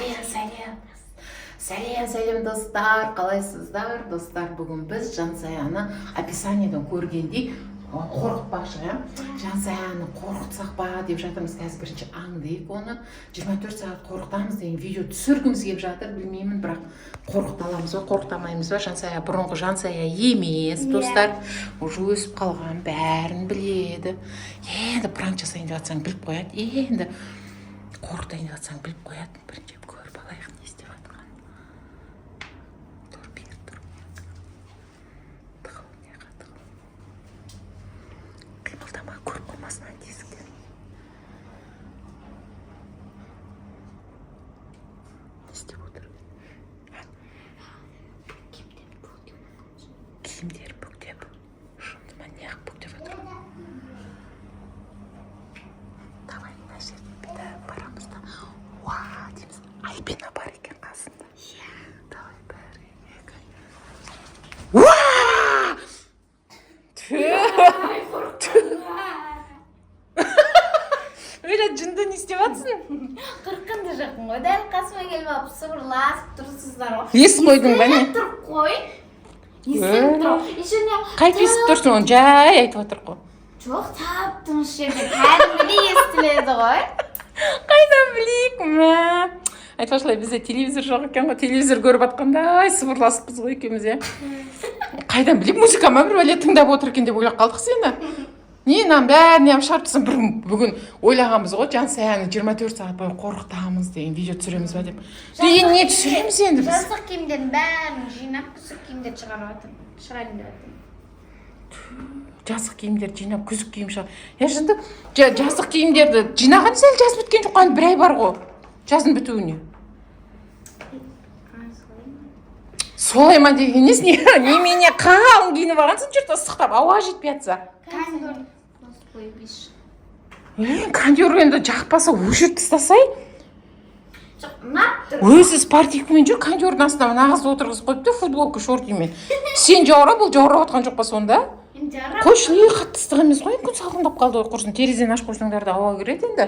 Сәлем, сәлем, сәлем, сәлем, достар! Қалайсыздар, достар? Бүгін біз Жансаяны описаниеден көргендей қорқытпақшы, иә. Жансаяны қорқытсақ па деп жатырмыз. Қазір бірінші аңдиық оны. 24 сағат қорқытамыз деген видео түсіргіміз келіп жатыр. Білмеймін, бірақ қорқыта аламыз ба, қорқыта алмаймыз ба? Жансая бұрынғы Жансая емес, достар, уже өсіп қалған, бәрін біледі. Енді пранк жасайын деп жатсаң, біліп қояды. Енді қорқытайын деп жатсаң, біліп қояды. Бірінші көріп алайық не істеп жатқанын. Тұр, бері тұр, тығыл, мына жаққа тығыл, қимылдама, көріп қоймасын ана тесіктен. Не істеп отыр? А? Киімдерін бүктеп. Жынды ма, неғып бүктеп жатыр? Давай, мына жерден бүйтіп барамыз да, уа дейміз. Альбина бар екен қасында. Давай, бір, екі, уа! Түү! Өлә, жынды, не істеп жатсың? Қорыққан да жоқпын ғой, дәл қасыма келіп алып сыбырласып тұрсыздар ғой. Естіп қойдың ба, не? Естіліп тұр ғой, естіліп тұр еще, не? Қайтып естіп тұрсың? Оны жай айтып отыр ғой. Жоқ, тап тыныш жерде кәдімгідей естіледі ғой. Қайдан білейік, мә? Айтпақшылай, бізде телевизор жоқ екен ғой. Телевизор көріп жатқандай сыбырласыппыз ғой екеуміз, иә. Қайдан білейік, музыка ма, бір бәле тыңдап отыр екен деп ойлап қалдық сені. Не, мынаның бәрін неғып шығарып тастасаң? Бір бүгін ойлағанбыз ғой, Жансаяны 24 сағат бойы қорқытамыз деген видео түсіреміз ба деп. Деген не түсіреміз енді біз? Жаздық киімдердің бәрін жинап, күздік киімдерді шығарып жатырмын, шығарайын деп жатырмын. Жаздық киімдерді жинап, күздік киім шығар. Е, жынды, жаздық киімдерді жинаған сәл жаз біткен жоқ қой, әлі бір ай бар ғой жаздың бітуіне. А, солай ма? Солай ма деген несі? Не, немене, қалың киініп алғансың, жұрт ыстықтап, ауа жетпей жатса. Кондёр қосып қойып еш. Е, кондёр енді жақпаса, өшіріп тастасай. Жоқ, ұнап тұр. Өзі спортивкамен жүр, кондёрдің астына мына қызды отырғызып қойыпты футболка, шортимен. Сен жаурап, бұл жаурап жатқан жоқ па сонда? Енді жарап. Қойшы, не, қатты ыстық емес қой. Күн салқындап қалды ғой. Құрсын, терезені ашып қойсаңдар да, ауа кіреді енді.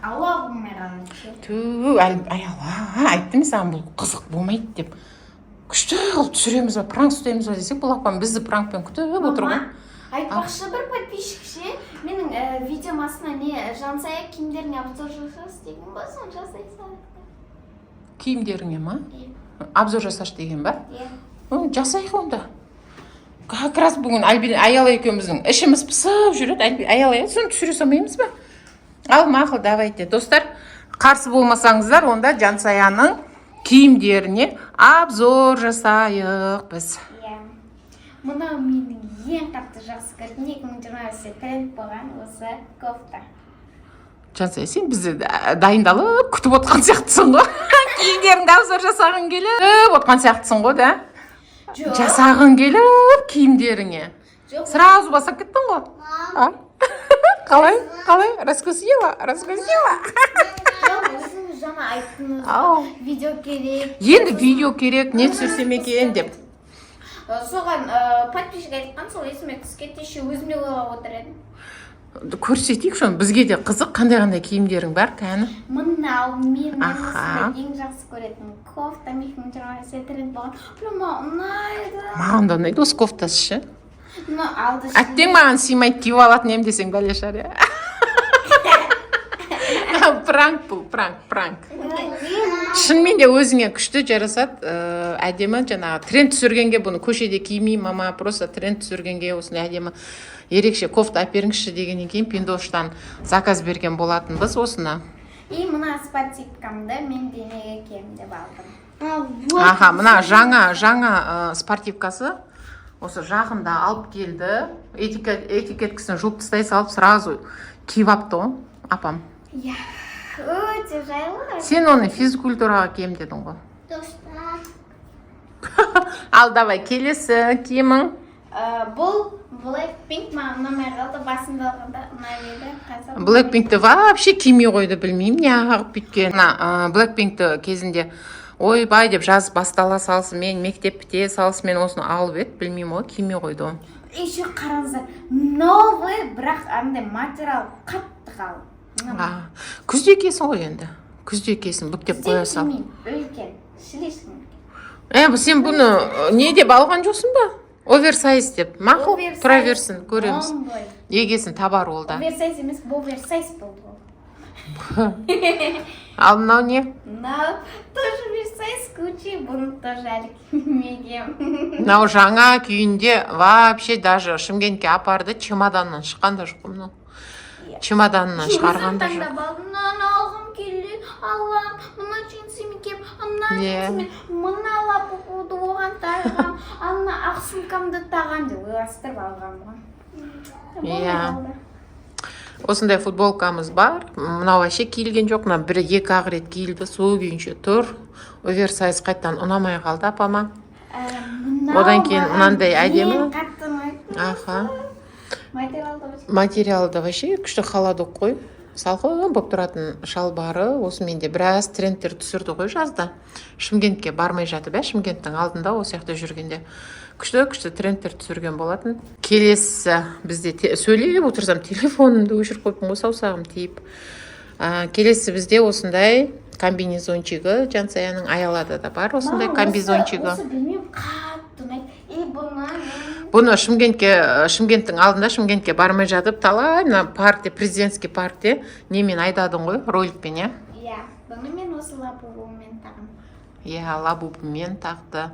Ауа болмай қалады ше. Ту, әлі аяла, айттым мен саған, бұл қызық болмайды деп. Күшті қылып түсіреміз ба, пранк ұстаймыз ба десек, бұл апам бізді пранкпен күтіп отыр ғой. Мама, айтпақшы, бір подписчик ше менің видеом астына не, «Жансая, киімдеріңе обзор жасашы» деген ба, соны жасай салайық. Киімдеріңе ма? Иә. Обзор жасашы деген ба? Иә. Жасайық онда. Как раз бүгін Альбина, Аяла екеуміздің ішіміз пысып жүреді. Аяла, иә, соны түсіре салмаймыз ба? Ал, мақұл, давайте, достар, қарсы болмасаңыздар, онда Жансаяның киімдеріне обзор жасайық біз. Иә, мынау менің ең қатты жақсы көретін, 2025-те тренд болған осы кофта. Жансая, сен бізді дайындалып күтіп отқан сияқтысың ғой. Киімдеріңді обзор жасағың келіп отқан сияқтысың ғой да. Жоқ. Жасағың келіп киімдеріңе. Жоқ. Сразу бастап кеттің ғой. А? Қалай, қалай, раскусила, раскусила. Жоқ, өзіңіз жаңа айттыңыз. Ау. Видео керек. Енді видео керек, не түсірсем екен деп. Соған подписчик айтқан, сол есіме түсіп кетті, еще өзім де ойлап отыр едім. Көрсетейік соны, бізге де қызық, қандай қандай киімдерің бар, кәні. Мынау менің осындай ең жақсы көретін кофтам, 2025-те тренд болған. Прям маған ұнайды. Маған да ұнайды осы кофтасы ше. Мынау алды. Әттең, маған сыймайды, киіп алатын едім десең, бәле шығар, иә. Пранк бұл, пранк, пранк. Шынымен де өзіңе күшті жарасады, әдемі. Жаңағы тренд түсіргенге, бұны көшеде кимеймін, мама, просто тренд түсіргенге осындай әдемі ерекше кофта әперіңізші дегеннен кейін Пиндоштан заказ берген болатынбыз осыны. И мына спортивкамды мен денеге киемін деп алдым. Аха, мына жаңа спортивкасы, осы жақында алып келді. Этикеткасін жұлып тастай салып, сразу киіп алыпты ғой апам. Иә, өте жайлы. Сен оны физкультураға киемін дедің ғой. Достар. Ал, давай, келесі киімің. Бұл Blackpink маған ұнамай қалды, басында алғанда ұнап еді, қазір. Blackpinkті вообще кимей қойды, білмеймін неғып бүйткен. Мына Blackpinkті кезінде ойбай деп жаз бастала салысымен, мектеп біте салысымен осыны алып еді, білмеймін ғой, кимей қойды ғой. Еще қараңыздар, новый, бірақ андай материал қатты қалың. А, күзде киесің ғой енді. Күзде киесің, бүктеп қоя сал. Кимеймін, үлкен слишком. Е, сен бұны не деп алған жоқсың ба, оверсайз деп? Мақұл. Оверсайз. Тұра берсін, көреміз. Оңбай. Егесін табар ол да. Оверсайз емес, оверсайз болды ол. Ал мынау не? Мынау тоже оверсайз Гуччи, бұны тоже әлі кимегенмін. Мынау жаңа күйінде вообще даже Шымкентке апарды, чемоданнан шыққан да жоқ қой мынау. Иә. Чемоданнан шығарған Өзім да жоқ. таңдап алдым, мынаны алғым келді, алам, мына джинсымен киемін, ана Иә. джинсымен, мына лабубуды оған тағам, ана ақ сумкамды тағам деп ойластырып алғанмын ғой. Болмай Иә. қалды. Осындай футболкамыз бар. Мынау вообще киілген жоқ, мына бір екі ақ рет киілді, сол күйінше тұр. Оверсайз қайтадан ұнамай қалды апама. Мынау Одан кейін маған мынандай әдемі. ең қатты ұнайды. Материал да очень Материалы да вообще күшті, холодок қой, салқын болып тұратын шалбары. Осымен де біраз трендтер түсірді ғой жазда, Шымкентке бармай жатып, иә, Шымкенттің алдында осы жақта жүргенде күшті күшті трендтер түсірген болатын. Келесі бізде сөйлеп отырсам, телефонымды өшіріп қойыппын ғой, саусағым тиіп. Келесі бізде осындай комбинезончигі Жансаяның. Аялада да бар осындай Маған комбинезончигі. Осы білмеймін, қатты ұнайды. И бұны мен Бұны Шымкентке, Шымкенттің алдында, Шымкентке бармай жатып, талай мына паркте, Президентский паркте немен айдадың ғой, роликпен, иә? Иә, бұны мен осы лабубумен тағамын. Иә, лабубымен тақты.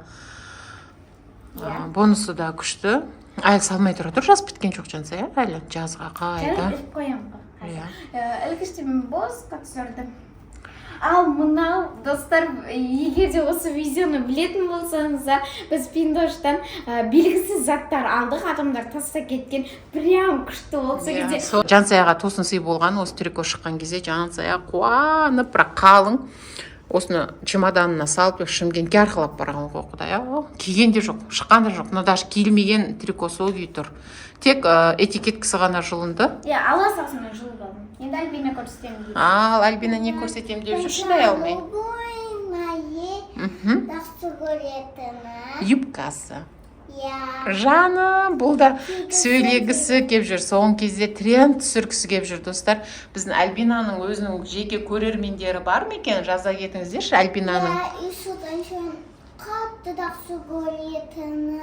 Иә. Бұнысы да күшті. Әлі салмай тұра тұр, жаз біткен жоқ, Жансая, әлі жазға қайда. Жарайды, іліп қоямын ғой қазір. Иә. Ілгіште мен босқа түсірдім. Ал мынау, достар, егер де осы видеоны білетін болсаңыздар, біз Пиндоштан белгісіз заттар алдық, адамдар тастап кеткен, прям күшті болды сол Иә, кезде. сол Жансаяға тосын сый болған осы трико шыққан кезде Жансая қуанып, бірақ қалың, осыны чемоданына салып, Шымкентке арқалап барған ғой. Құдай ау, киген де жоқ, шыққан да жоқ. Мына даже киілмеген трико сол күйі тұр, тек этикеткасы ғана жұлынды. Иә, ала салсын, мен жұлып алдым. Енді Альбина көрсетемін дейді. Ал Альбина не көрсетемін деп жүр, шыдай алмай? Жақсы көретіні. Юбкасы. Иә. Жаным, бұл да сөйлегісі кеп жүр, соңғы кезде тренд түсіргісі кеп жүр. Достар, біздің Альбинаның өзінің жеке көрермендері бар ма екен, жаза кетіңіздерші Альбинаның. Иә, и содан соң қатты жақсы көретіні.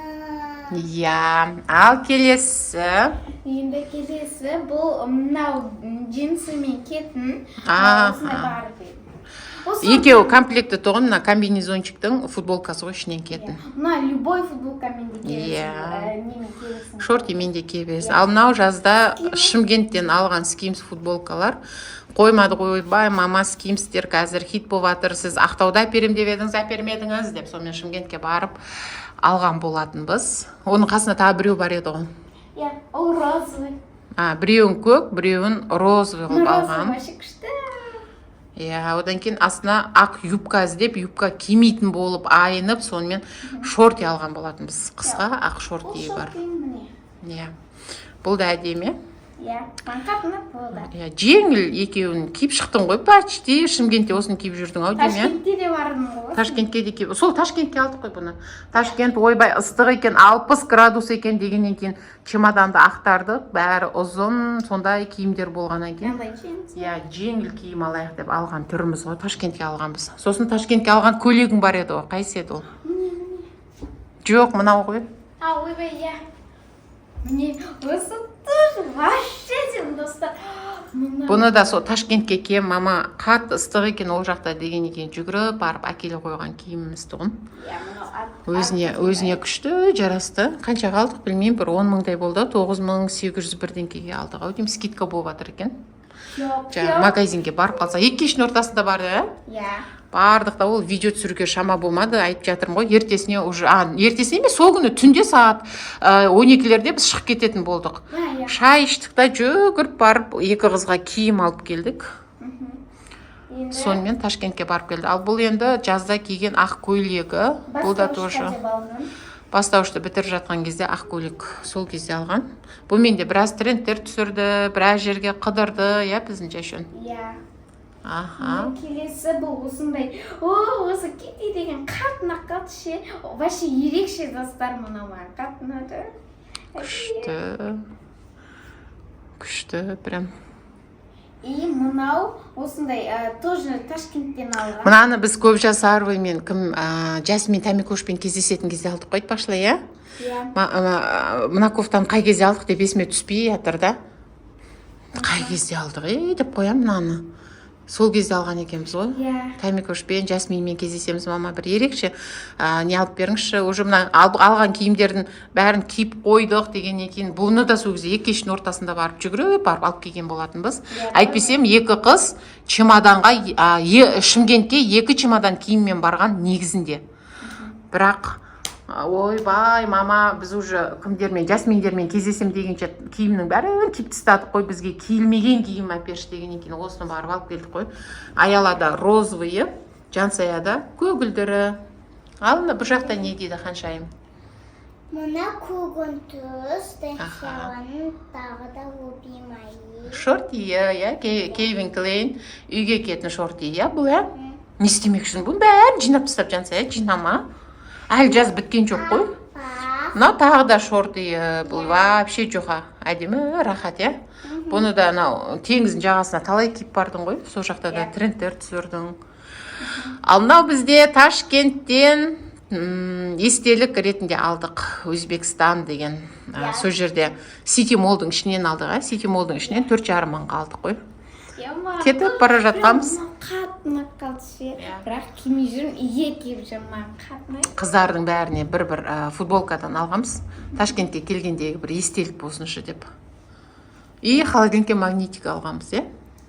Иә, ал келесі? Енді келесі бұл мынау джинсымен киетін осындай бар дейді. Екеуі комплекті тұғын, мына комбинезончиктің футболкасы ғой ішінен киетін. Мына любой футболкамен де киесің, Иә. Немен киесің. Шортимен де кие бересің. Ал мынау жазда Шымкенттен алған Скимс футболкалар. Қоймады ғой: «Ойбай, мама, Скимстер қазір хит болып жатыр, сіз Ақтауда әперемін деп едіңіз, әпермедіңіз», – деп. Сонымен Шымкентке барып алған болатынбыз. Оның қасында тағы біреу бар еді ғой. Иә, ол розовый. А, біреуін көк, біреуін розовый Мына қылып розовый алған. вообще күшті. Иә, одан кейін астына ақ юбка іздеп, юбка кимейтін болып айнып, сонымен шорти алған болатынбыз, қысқа ақ Ол шорти бар. шорты міне. Иә, бұл да әдемі. Иә, маған қатты ұнады бұл да. Иә, жеңіл. Екеуін киіп шықтың ғой, почти Шымкентте осыны киіп жүрдің ау деймін, иә. Ташкентте де бардым ғой. Ташкентке де киіп, сол Ташкентке алдық қой бұны. Ташкент, ойбай, ыстық екен, 60 градус екен дегеннен кейін чемоданды ақтардық, бәрі ұзын сондай киімдер болғаннан кейін Мынандай джинс. Иә, жеңіл киім алайық деп алған түріміз ғой Ташкентке алғанбыз. Сосын Ташкентке алған көйлегің бар еді ғой, қайсы еді ол? Міне, міне. Жоқ, мынау ғой. А, ойбай, иә. Міне, осы тоже вообще сен, достар. Мына Бұны да сол Ташкентке киемін, мама, қатты ыстық екен ол жақта дегеннен кейін жүгіріп барып әкеле қойған киіміміз тұғын. Иә, мынау Өзіне өзіне күшті жарасты. Қаншаға алдық, білмеймін, бір 10 мыңдай болды, 9800 бірдеңкеге алдық ау деймін, скидка болып жатыр екен. Жоқ, Жаңағы жоқ. магазинге барып қалсақ, екі кештің ортасында барды, иә. Иә. Бардық та, ол видео түсіруге шама болмады, айтып жатырмын ғой. Ертесіне уже, а, ертесіне емес, сол күні түнде сағат 12-лерде біз шығып кететін болдық. А, иә. Шай іштік та, жүгіріп барып екі қызға киім алып келдік. Енді Сонымен Ташкентке барып келді. Ал бұл енді жазда киген ақ көйлегі, бұл да бастауышқа тоже деп алған. Бастауышты бітіріп жатқан кезде ақ көйлек, сол кезде алған. Бұнымен де біраз трендтер түсірді, біраз жерге қыдырды, иә, біздің Жашен. Иә. Аха. Келесі бұл осындай, о, осы Кити деген қатты ұнап қалды ше, вообще ерекше, достар, мынау маған қатты ұнады. Күшті, күшті прям. И мынау осындай тоже Ташкенттен алған. Мынаны біз көп жасарваймен кім, Жасмин Тәмикошпен кездесетін кезде алдық қой, айтпақшылай, иә? Иә. Мына кофтаны қай кезде алдық деп есіме түспей жатыр да. Қай кезде алдық, ей, деп қоямын мынаны. Сол кезде алған екенбіз ғой. Иә. Тәмикошпен, Жасминмен кездесеміз, мама, бір ерекше не алып беріңізші. Уже мына алған киімдердің бәрін киіп қойдық дегеннен кейін, бұны да сол кезде екі кештің ортасында барып, жүгіріп барып алып келген болатынбыз. Иә. Әйтпесем екі қыз чемоданға, Шымкентке екі чемодан киіммен барған негізінде. Бірақ ойбай, мама, біз уже кімдермен, Жасминдермен кездесем дегенше киімнің бәрін киіп тастадық қой, бізге киілмеген киім әперші дегеннен кейін осыны барып алып келдік қой. Аялада розовыйы, Жансаяда көгілдірі. Ал мына бұл жақта не дейді, ханшайым? Мына көгін түс, Аха. Дәшәланың тағы да любимый. Шортиі, иә, Кельвин Клейн, үйге киетін шорти, иә, бұл, иә. Не істемекшісің? Бұның бәрін жинап тастап, Жансая, жинама, әлі жаз біткен жоқ қой. Апа. Мынау тағы да шорты, бұл вообще жұқа, әдемі, рахат, иә. Бұны да анау теңіздің жағасына талай киіп бардың ғой, сол жақта да Иә. Трендтер түсірдің. Ал мынау бізде Ташкенттен естелік ретінде алдық, Өзбекстан деген. Иә. Сол жерде Сити Молдың ішінен алдық, иә, Сити Молдың ішінен 4,5 мыңға алдық қой. Иә, маған Кетіп бара жатқанбыз. Прям мынау қатты ұнап қалды ше. Иә. Бірақ кимей жүрмін, үйге киіп жүрмін, маған қатты ұнайды. Қыздардың бәріне бір бір футболкадан алғанбыз, Ташкентке келгендегі бір естелік болсыншы деп. И холодильникке магнитик алғанбыз, иә.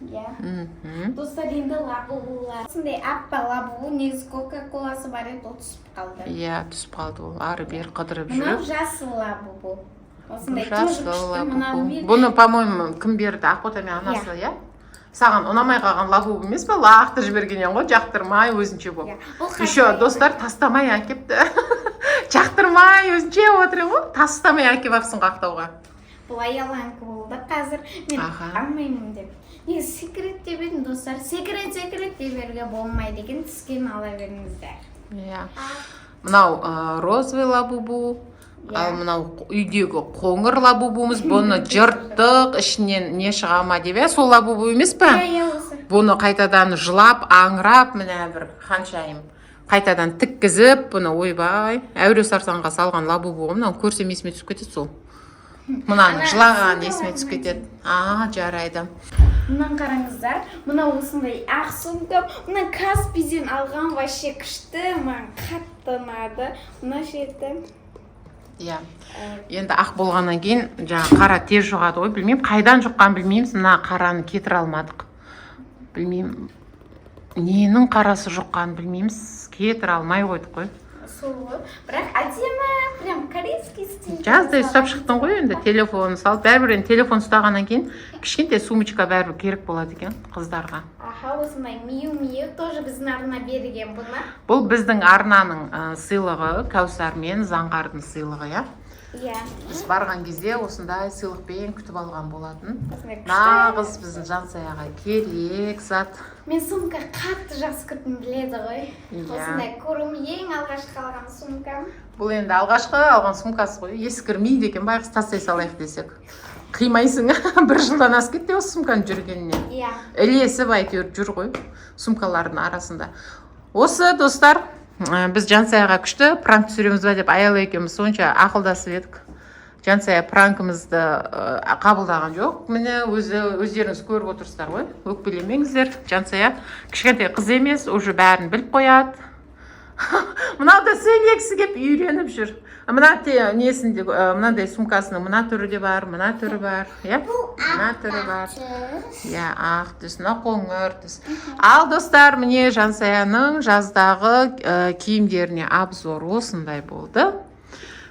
Иә. Мхм. Достар, енді лабубулар. Осындай аппақ лабубу, негізі кока коласы бар еді, ол түсіп қалды. Иә, түсіп қалды ол, ары бері қыдырып Мынау жүріп. жасыл лабубу. Осындай тоже Жасыл күшті. лабубу. Мынау мен Бұны, по моему, кім берді? Ақбота мен анасы, иә. Саған ұнамай қалған лабубу емес па? Лақтырып жіберген едің ғой, жақтырмай, өзінше болып. Иә. Бұл Еще қандай? достар, тастамай әкепті, жақтырмай, өзінше отыр едің ғой, тастамай әкеп алыпсың ғой ақтауға. Бұл аяланікі болды қазір. Мен алмаймын деп. Негізі секрет деп едім, достар. Секрет, секрет дей беруге болмайды екен. Түскен ала беріңіздер. Иә, мынау розовый лабубу. Иә. Ал мынау үйдегі қоңыр лабубумыз. Бұны жырттық, ішінен не шыға ма деп, иә. Сол лабубу емес па? Иә, осы. Бұны қайтадан жылап аңырап, міне, бір ханшайым қайтадан тіккізіп бұны. Ойбай, әуре сарсаңға салған лабубу ғой мынау. Көрсем, есіме түсіп кетеді сол мынаны. Ана Жылаған есіме сумкаларынан. Түсіп кетеді. А, жарайды. Мынаны қараңыздар. Мынау осындай ақ сумка. Мына Каспиден алған, вообще күшті. Маған қатты ұнады. Мына шеті. Иә, енді ақ болғаннан кейін жаңағы қара тез жұғады ғой. Білмеймін, қайдан жұққанын білмейміз. Мына қараны кетіре алмадық. Білмеймін, ненің қарасы жұққанын білмейміз, кетіре алмай қойдық қой. Сол ғой. Бірақ әдемі, прям корейский стиль. Жаздай ұстап шықтың ғой енді, телефон салып. Бәрібір енді телефон ұстағаннан кейін кішкентай сумочка бәрібір керек болады екен қыздарға. Аха, осындай Миу Миу, тоже біздің арна берген бұны. Бұл біздің арнаның сыйлығы, Кәусар мен Заңғардың сыйлығы, иә. Иә. Біз барған кезде осындай сыйлықпен күтіп алған болатын. Осындай күшті. Нағыз біздің Жансаяға керек зат. Мен сумка қатты жақсы көретінін біледі ғой. Иә. Осындай Курум, ең алғашқы алған сумкам. Бұл енді алғашқы алған сумкасы ғой, ескірмейді екен байғұс. Тастай салайық десек, қимайсың. Бір жылдан асып кетті осы сумканың жүргеніне. Иә. Ілесіп әйтеуір жүр ғой сумкалардың арасында. Осы, достар, біз Жансаяға күшті пранк түсіреміз ба деп Аяла екеуміз сонша ақылдасып едік. Жансая пранкімізді қабылдаған жоқ. Міне, өзі өздеріңіз көріп отырсыздар ғой. Өкпелемеңіздер, Жансая кішкентай қыз емес, уже бәрін біліп қояды. Мынау да сөйлегісі келіп үйреніп жүр. Мына несінде мынандай сумкасының мына түрі де бар, мына түрі бар, иә, мына түрі бар. Түс. Иә, ақ түс, мына қоңыр түс. Ал, достар, міне, Жансаяның жаздағы киімдеріне обзор осындай болды.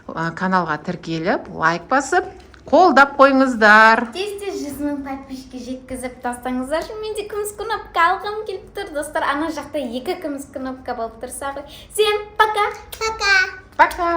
Каналға тіркеліп, лайк басып, қолдап қойыңыздар. Тез тез 100 000 подписчикке жеткізіп тастаңыздаршы. Менде күміс кнопка алғым келіп тұр, достар. Ана жақта екі күміс кнопка болып тұрса ғой. Всем пока. Пока. Пока.